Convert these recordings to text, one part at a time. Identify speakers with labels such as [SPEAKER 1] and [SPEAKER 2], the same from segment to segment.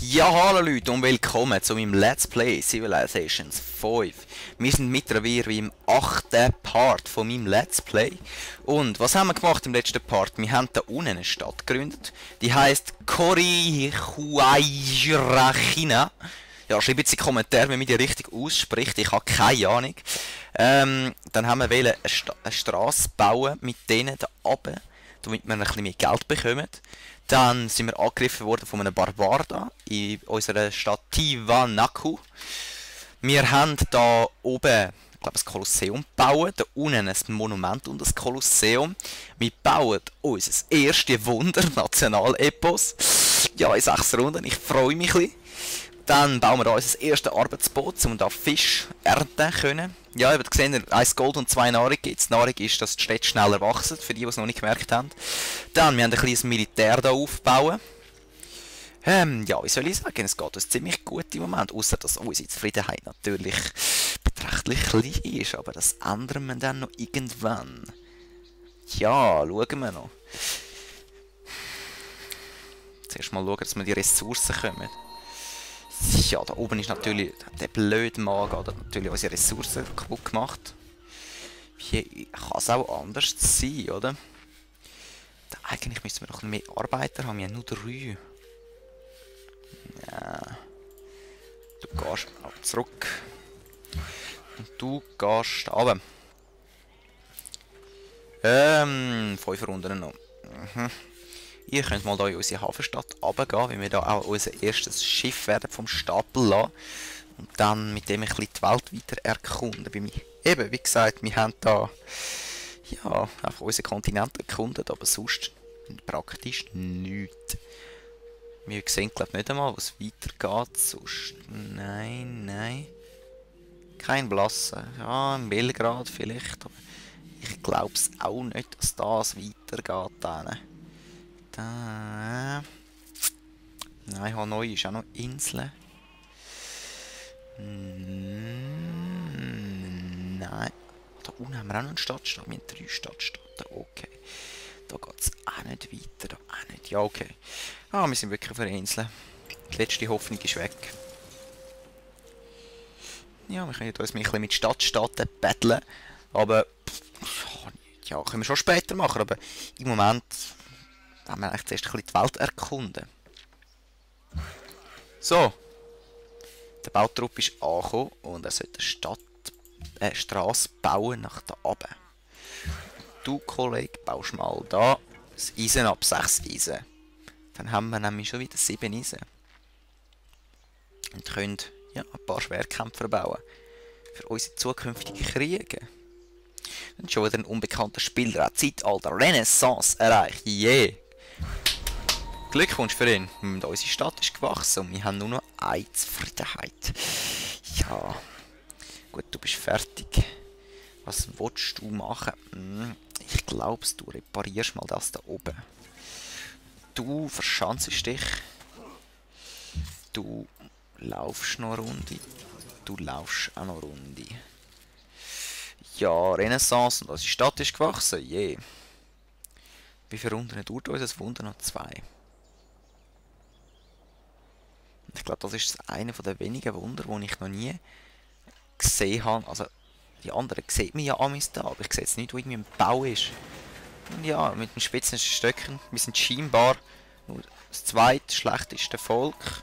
[SPEAKER 1] Ja, hallo Leute und willkommen zu meinem Let's Play Civilizations 5. Wir sind mittlerweile im 8. Part von meinem Let's Play. Und was haben wir gemacht im letzten Part? Wir haben da unten eine Stadt gegründet. Die heisst Corihuayrachina. Ja, schreibt jetzt in die Kommentare, wie man die richtig ausspricht. Ich habe keine Ahnung. Dann haben wir eine Straße bauen mit denen da oben, damit wir ein bisschen mehr Geld bekommen. Dann sind wir angegriffen worden von einem Barbar da in unserer Stadt Tiwanaku. Wir haben da oben, ich glaube, ein Kolosseum gebaut, da unten ein Monument und ein Kolosseum. Wir bauen unser erstes Wunder, Nationalepos. Ja, in 6 Runden, ich freue mich ein bisschen. Dann bauen wir da unser erstes Arbeitsboot, um da Fisch ernten können. Ja, ihr habt gesehen, 1 Gold und 2 Nahrung gibt es. Nahrung ist, dass die Städte schneller wachsen, für die, die es noch nicht gemerkt haben. Dann, wir haben ein kleines Militär hier aufbauen. Ja, wie soll ich sagen, es geht uns ziemlich gut im Moment, außer dass unsere Zufriedenheit natürlich beträchtlich klein ist, aber das ändern wir dann noch irgendwann. Ja, schauen wir noch. Zuerst mal schauen, dass wir die Ressourcen kommen. Ja, da oben ist natürlich der blöde Magen, hat natürlich unsere Ressourcen kaputt gemacht. Wie kann es auch anders sein, oder? Eigentlich müssen wir noch mehr Arbeiter haben, wir haben nur 3. Ja. Du gehst zurück. Und du gehst runter. 5 Runden noch. Ihr könnt mal hier in unsere Hafenstadt runtergehen, weil wir da auch unser erstes Schiff werden vom Stapel lassen. Und dann mit dem ein bisschen die Welt weiter erkunden. Eben, wie gesagt, wir haben da ja, einfach unseren Kontinent erkundet, aber sonst praktisch nichts. Wir sehen, glaube ich, nicht einmal, was weitergeht. Sonst. Nein. Kein Blassen. Ja, in Belgrad vielleicht, aber ich glaube es auch nicht, dass das weitergeht. Da. Nein, Hanoi ist auch noch Insel. Nein. Da unten haben wir auch noch eine Stadtstadt. Wir haben 3 Stadtstaaten. Okay. Da geht es auch nicht weiter. Da auch nicht. Ja, okay. Ah, wir sind wirklich auf einer Insel. Die letzte Hoffnung ist weg. Ja, wir können uns ein bisschen mit Stadtstaaten battlen. Aber ja, können wir schon später machen. Aber im Moment wollen wir eigentlich zuerst ein bisschen die Welt erkunden. So. Der Bautrupp ist angekommen und er sollte eine Straße bauen nach da oben. Du, Kollege, baust mal da das Eisen ab, 6 Eisen. Dann haben wir nämlich schon wieder 7 Eisen. Und können ja, ein paar Schwerkämpfer bauen. Für unsere zukünftigen Kriege. Und schon wieder ein unbekannter Spieler hat Zeitalter Renaissance erreicht. Yeah! Glückwunsch für ihn. Unsere Stadt ist gewachsen und wir haben nur noch eine Zufriedenheit. Ja. Gut, du bist fertig. Was willst du machen? Ich glaube, du reparierst mal das da oben. Du verschanzt dich. Du laufst noch eine Runde. Du laufst auch noch eine Runde. Ja, Renaissance und unsere Stadt ist gewachsen. Yeah. Wie viele Runden dauert unser Wunder? Noch 2. Ich glaube, das ist einer der wenigen Wunder, die ich noch nie gesehen habe. Also, die anderen sieht man ja amigs da, aber ich sehe jetzt nicht, wo irgendwie ein Bau ist. Und ja, mit den spitzen Stöcken, wir sind scheinbar nur das zweitschlechteste Volk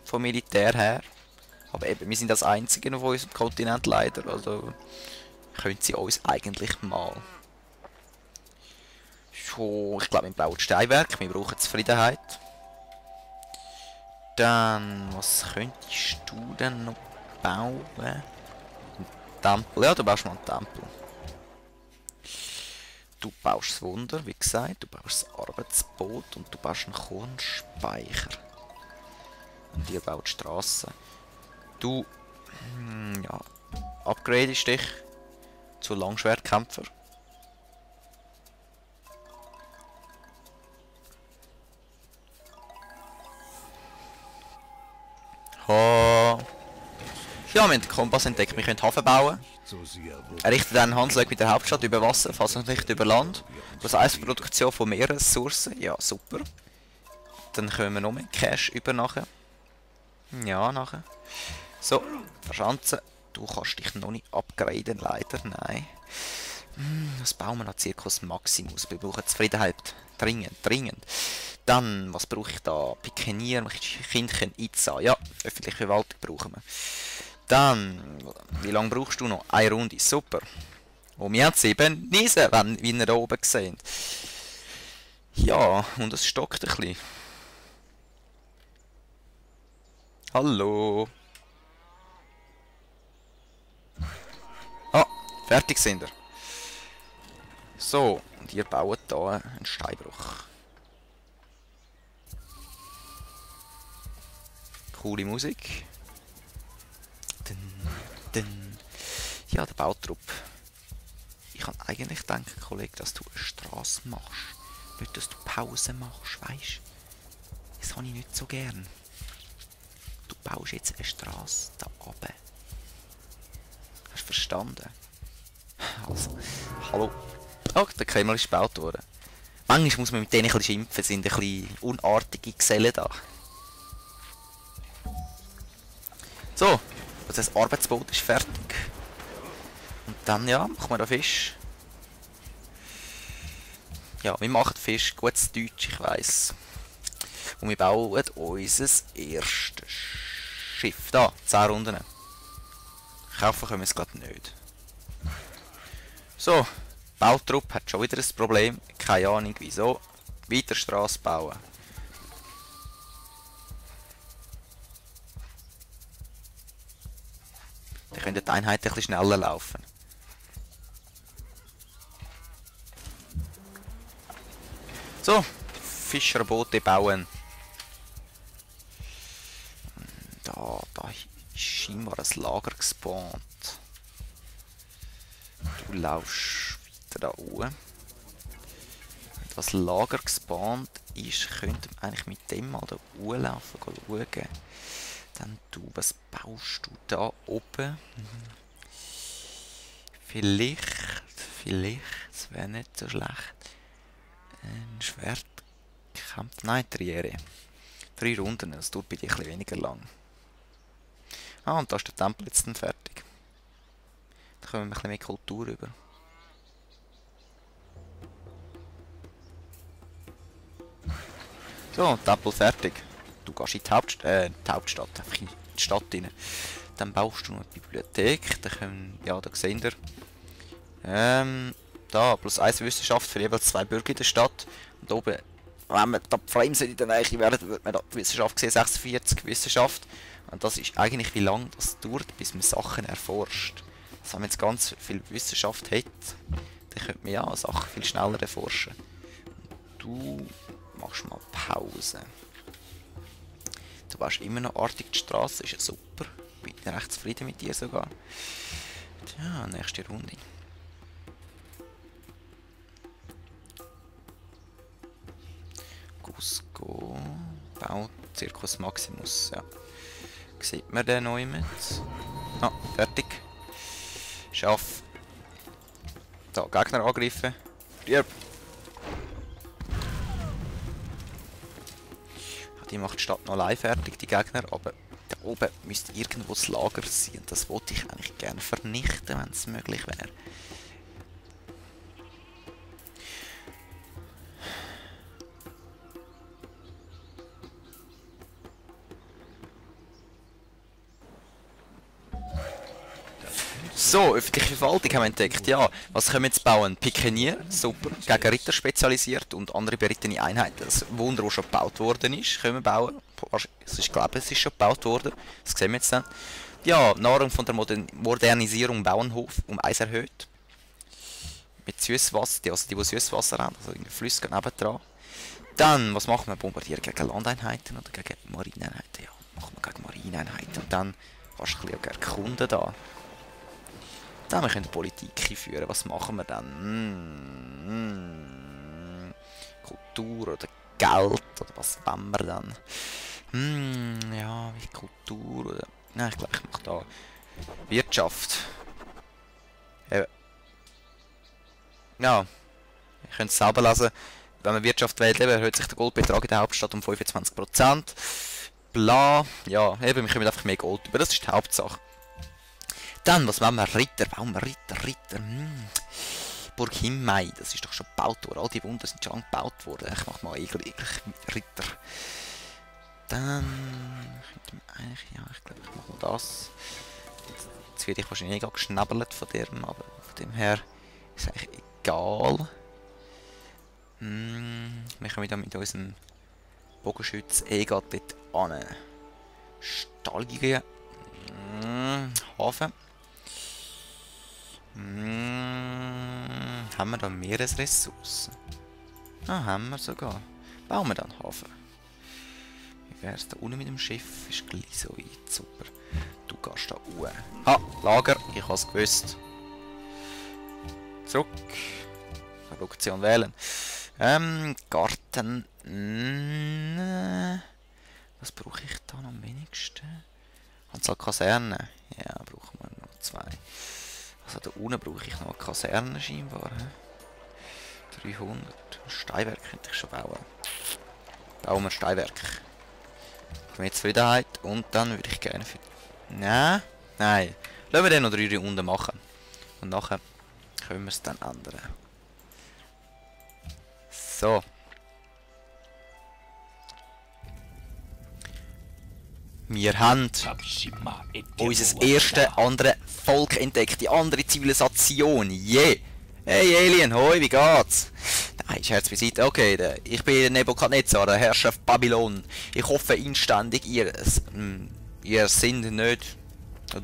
[SPEAKER 1] vom Militär her. Aber eben, wir sind das Einzige auf unserem Kontinent leider, also können sie uns eigentlich mal. So, ich glaube, wir bauen Steinwerk, wir brauchen Zufriedenheit. Dann, was könntest du denn noch bauen? Ein Tempel. Ja, du baust mal einen Tempel. Du baust das Wunder, wie gesagt. Du baust das Arbeitsboot und du baust einen Kornspeicher. Und ihr baut Straßen. Du, ja, upgradest dich zu Langschwertkämpfer. Ja, wir haben den Kompass entdeckt, wir können Hafen bauen. Errichten dann Handelweg mit der Hauptstadt über Wasser, falls nicht über Land. Das heisst Produktion von Meerressourcen, ja super. Dann können wir noch mehr Cash über nachher. Ja, nachher. So, verschanzen. Du kannst dich noch nicht upgraden, leider. Nein. Was bauen wir noch? Circus Maximus. Wir brauchen Zufriedenheit. Dringend, dringend. Dann, was brauche ich da? Pikenier, Kindchen, Itza. Ja, öffentliche Verwaltung brauchen wir. Dann, wie lange brauchst du noch? Eine Runde. Super. Und wir haben 7 Niesen, wie ihr da oben seht. Ja, und es stockt ein bisschen. Hallo. Ah, fertig sind wir. So, und ihr baut hier einen Steinbruch. Coole Musik. Ja, der Bautrupp. Ich kann eigentlich denken, Kollege, dass du eine Straße machst. Nicht, dass du Pause machst, weißt du? Das habe ich nicht so gern. Du baust jetzt eine Straße da oben. Hast du verstanden? Also, hallo. Oh, der Kreml ist gebaut worden. Manchmal muss man mit denen ein bisschen schimpfen, sind ein bisschen unartige Gesellen da. So, also das Arbeitsboot ist fertig. Und dann, ja, machen wir da Fisch. Ja, wir machen Fisch, gutes Deutsch, ich weiss. Und wir bauen unser erstes Schiff. Da, 10 Runden. Kaufen können wir es gerade nicht. So, Bautrupp hat schon wieder ein Problem. Keine Ahnung wieso. Weiter Straße bauen. Dann können die Einheiten ein bisschen schneller laufen. So, Fischerboote bauen. Da ist scheinbar ein Lager gespawnt. Du laufst weiter da oben. Wenn das Lager gespawnt ist, könnte man eigentlich mit dem mal da hochlaufen, schauen. Dann du, was baust du da oben? Vielleicht, es wäre nicht so schlecht. Ein Schwertkampf, nein, Triere. 3 Runden, das dauert bei dir ein bisschen weniger lang. Ah, und da ist der Tempel jetzt dann fertig. Da kommen wir ein bisschen mehr Kultur über. So, Tempel fertig. Du gehst in die Hauptstadt, einfach in die Stadt rein. Dann baust du noch eine Bibliothek. Da können, ja, da seht ihr. Da, +1 Wissenschaft für jeweils 2 Bürger in der Stadt. Und oben, wenn wir da die Frames in der Nähe wären, würde man da die Wissenschaft sehen, 46 Wissenschaft. Und das ist eigentlich, wie lange das dauert, bis man Sachen erforscht. Also wenn man jetzt ganz viel Wissenschaft hat, dann könnte man ja Sachen viel schneller erforschen. Und du machst mal Pause. Du warst immer noch artig die Straße, ist ja super. Bin recht zufrieden mit dir sogar. Ja, nächste Runde. Cusco baut Circus Maximus, ja. Sieht man den neu mit? Ah, fertig. Schaff. Da, Gegner angreifen. Stirb! Die macht die Stadt noch allein fertig, die Gegner, aber da oben müsste irgendwo das Lager sein. Das wollte ich eigentlich gerne vernichten, wenn es möglich wäre. So, öffentliche Verwaltung haben wir entdeckt. Ja, was können wir jetzt bauen? Pikenier, super, gegen Ritter spezialisiert und andere berittene Einheiten. Das Wunder, das schon gebaut worden ist, können wir bauen. Ich glaube, es ist schon gebaut worden. Das sehen wir jetzt dann. Ja, Nahrung von der Modernisierung Bauernhof um 1 erhöht. Mit Süßwasser, also die Süßwasser haben, also Flüsse nebendran. Dann, was machen wir? Bombardieren gegen Landeinheiten oder gegen Marineinheiten? Ja, machen wir gegen Marineinheiten. Und dann kannst du ein bisschen erkunden da. Dann wir können Politik führen. Was machen wir dann? Kultur oder Geld oder was wollen wir dann? Ja, wie Kultur oder... Nein, ich glaube, ich mache da Wirtschaft. Ja, ihr könnt es selber lesen. Wenn man Wirtschaft wählt, erhöht sich der Goldbetrag in der Hauptstadt um 25%. bla. Ja, eben, wir kommen einfach mehr Gold über, das ist die Hauptsache. Dann, was wollen wir? Ritter, bauen wir Ritter. Burg Himmei, das ist doch schon gebaut worden. All die Wunder sind schon gebaut worden. Ich mach mal eigentlich Ritter. Dann könnte man eigentlich, ja, ich glaube, ich mache mal das. Jetzt werde ich wahrscheinlich nicht geschnabbelt von dem, aber von dem her ist eigentlich egal. Wir kommen wieder mit unserem Bogenschütz dort an. Stallige Hafen. Haben wir da Meeresressourcen? Ah, haben wir sogar. Bauen wir dann Hafen. Wie wär's da unten mit dem Schiff? Ist gleich so weit. Super. Du gehst da hoch. Ha, Lager. Ich hab's gewusst. Zurück. Produktion wählen. Garten. Was brauche ich da noch am wenigsten? Anzahl Kasernen. Ja, brauchen wir noch 2. Also da unten brauche ich noch eine Kaserne scheinbar. 300. Steinwerk könnte ich schon bauen. Bauen wir Steinwerk. Mit Zufriedenheit. Und dann würde ich gerne für... Nein. Nein. Lassen wir den noch 3 Runden machen. Und nachher können wir es dann ändern. So. Wir haben unser erstes andere Volk entdeckt, die andere Zivilisation. Yeah! Hey Alien, hoi, wie geht's? Nein, Scherz beiseite. Okay, ich bin Nebukadnezar, der Herrscher von Babylon. Ich hoffe inständig, ihr seid nicht,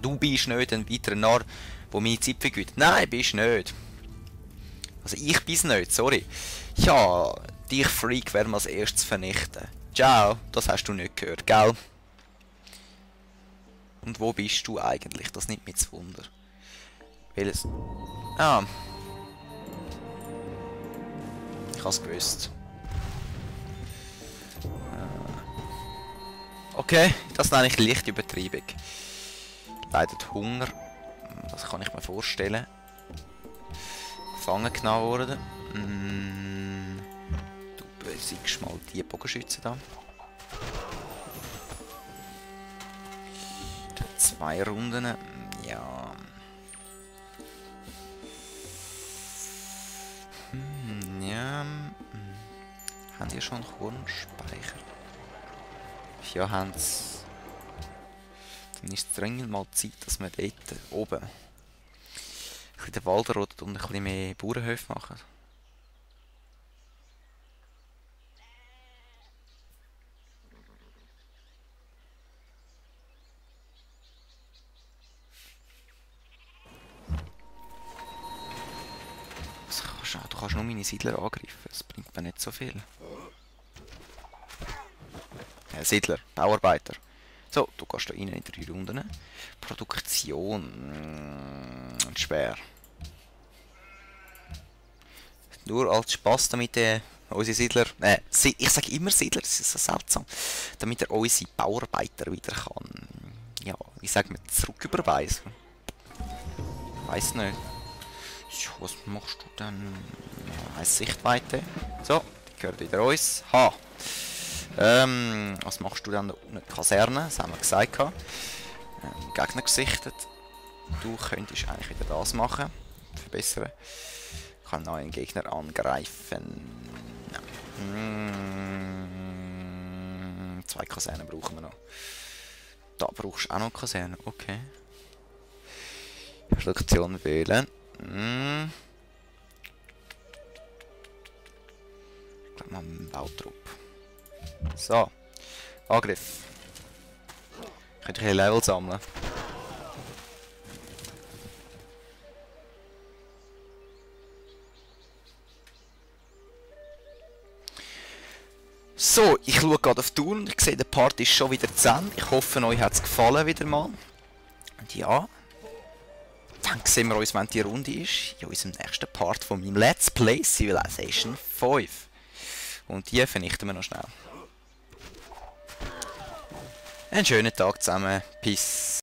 [SPEAKER 1] du bist nicht ein weiterer Narr, der meine Zeit vergütet. Nein, bist nicht. Also ich bin's nicht, sorry. Ja, dich Freak werden wir als erstes vernichten. Ciao, das hast du nicht gehört, gell? Und wo bist du eigentlich? Das nimmt mich zu Wunder. Welches? Ah. Ich hab's gewusst. Okay, das ist eigentlich leicht Übertreibung. Leidet Hunger. Das kann ich mir vorstellen. Gefangen genommen worden. Du besiegst mal die Bogenschützen da. 2 Runden. Ja. Ja. Haben die schon Kornspeicher? Ja, haben sie. Dann ist es dringend mal Zeit, dass wir dort oben ein bisschen den Wald roten und ein bisschen mehr Bauernhöfe machen. Du kannst nur meine Siedler angreifen, das bringt mir nicht so viel. Siedler, Bauarbeiter. So, du gehst da rein in 3 Runden. Produktion. Schwer. Nur als Spaß, damit unsere Siedler... ich sage immer Siedler, das ist so seltsam. Damit er unsere Bauarbeiter wieder kann... Ja, wie sagen wir, zurücküberweisen. Weiß nicht. Was machst du denn? Eine Sichtweite. So, die gehört wieder uns. Ha! Was machst du dann? Eine Kaserne, das haben wir gesagt. Gegner gesichtet. Du könntest eigentlich wieder das machen. Verbessern. Ich kann einen Gegner angreifen. 2 Kasernen brauchen wir noch. Da brauchst du auch noch Kasernen. Okay. Produktion wählen. Ich glaube mal einen Bautrupp. So. Angriff. Könnte ich ein Level sammeln. So, ich schaue gerade auf die Tour und ich sehe, der Part ist schon wieder zu Ende. Ich hoffe, euch hat es gefallen wieder mal. Und ja. Dann sehen wir uns, wenn die Runde ist, in unserem nächsten Part von meinem Let's Play Civilization 5. Und die vernichten wir noch schnell. Einen schönen Tag zusammen. Peace.